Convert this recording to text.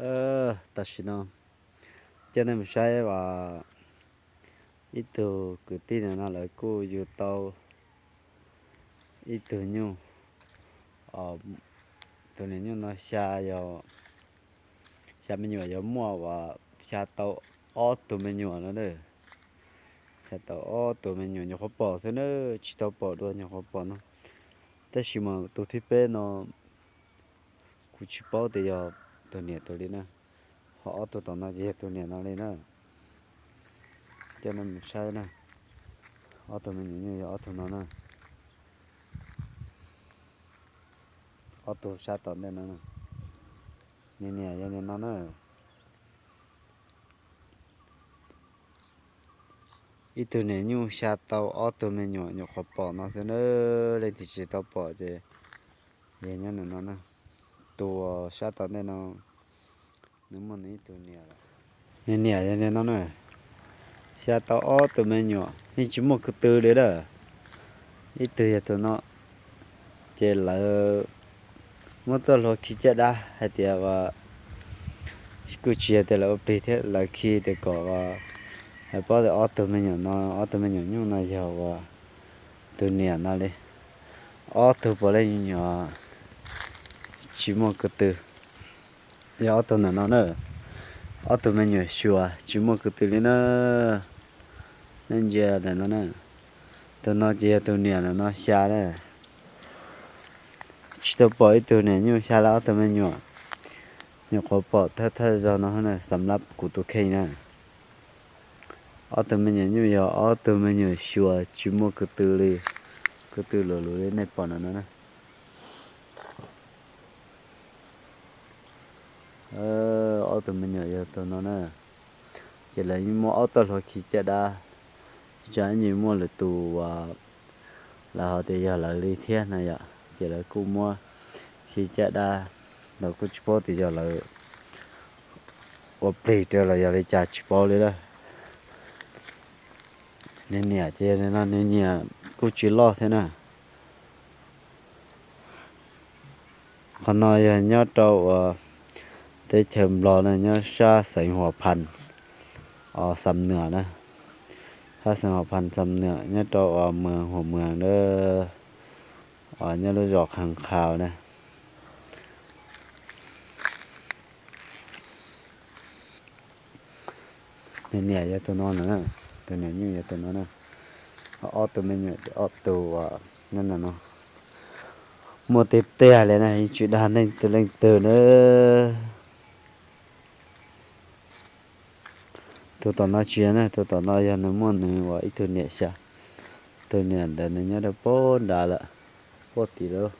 Tam sim no coj nej mus saib uas ib tug kwv tij ntawm no lawv kuj yug tau ib tug nyuj. Tus niam nyuj no xya, yog xya me nyuam, yog muaj uas xya tau ob tug me nyuam no na. Xya tau ob tug me nyuam, nyuam qhuav pom xwb na, tsis tau pom dua, nyuam qhuav pom no. Tab sis mas tus thib peb no kuv tsis paub tias yog tus niam tus li na. Ho ob tug tom no ces yog tus niam no li na. Coj nej mus saib na. Ob tug me nyuam nyuj yog ob tug no na. Ob tug sab tom ntej no na. Niam niam yog niam no na. Ib tug niam nyuj xya tau ob tug me nyuam, nyuam qhuav pom no xwb na. Leej twg tsis tau pom ces yog nyob ntawm no na. Tus sab tom ntej no nws muaj nws ib tug niam lawm. Niam niam yog niam no na. Xya tau ob tug me nyuam yeej tsis muaj ko tw li lawm. Ib tug yog tus no, ces lawv muab tuaj hluas khi caj dab hais tias uas kuj tsis yog tias lawv ua plig thiab, lawv khi tias kom uas paub tias ob tug me nyuam no, ob tug me nyuam nyuj no yog uas tus niam no li. Ob tug puav leej nyuam tsis muaj ko tw. Yog ob tug ntawm no na. Ob tug me nyuam xyuas tsis muaj ko tw li na. Nej ntsia ntawm no na. Tus no ces yog tus niam ntawm no xya na. Tsis tau pom ib tug niam nyuj xya lawv ob tug me nyuam. Nyuam qhuav pom thawj thawj zaug no na, xam lab kuv tus kheej na. Ob tug me nyuam nyuj yog ob tug me nyuam xyuas tsis muaj ko tw li. Ko tw luv luv li nej pom no na. Ob tug me nyuam yog tus no na. Ces lawv yeej muab ob tug hluas khi caj dab. Tsam ib ntsis muaj lwm tus uas lawv ho tias yog lawv li thiab na yom, ces lawv kuj muab khi caj dab. Lawv kuj tsis paub tias yog lawv ua plig rau los yog li cas tsis paub li lawm. Nws niam ces no nws niam kuj tsis loj thiab na. Qhov no yog nyob rau uas teb chaws Nplog na, nyob sab xeev Huas Phas, Xam Nwm na. Sab xeev Huas Phas Xam Nwm nyob rau uas mwm Huas Mwm na, uas nyob lub zos Qhas Qhaus na. Nws niam yog tus no na, tus niam nyuj yog tus no na. Ob tug me nyuam ces ob tug uas nyob ntawm no. Muaj tiag tiag li na, yeej tsis dag nej leej twg na. Tus tom no tsis yog na, tus tom no yog nws muaj nws uas ib tug niam xya. Tus niam ntawd nws nyob rau pem nrad lawm, pem tim lub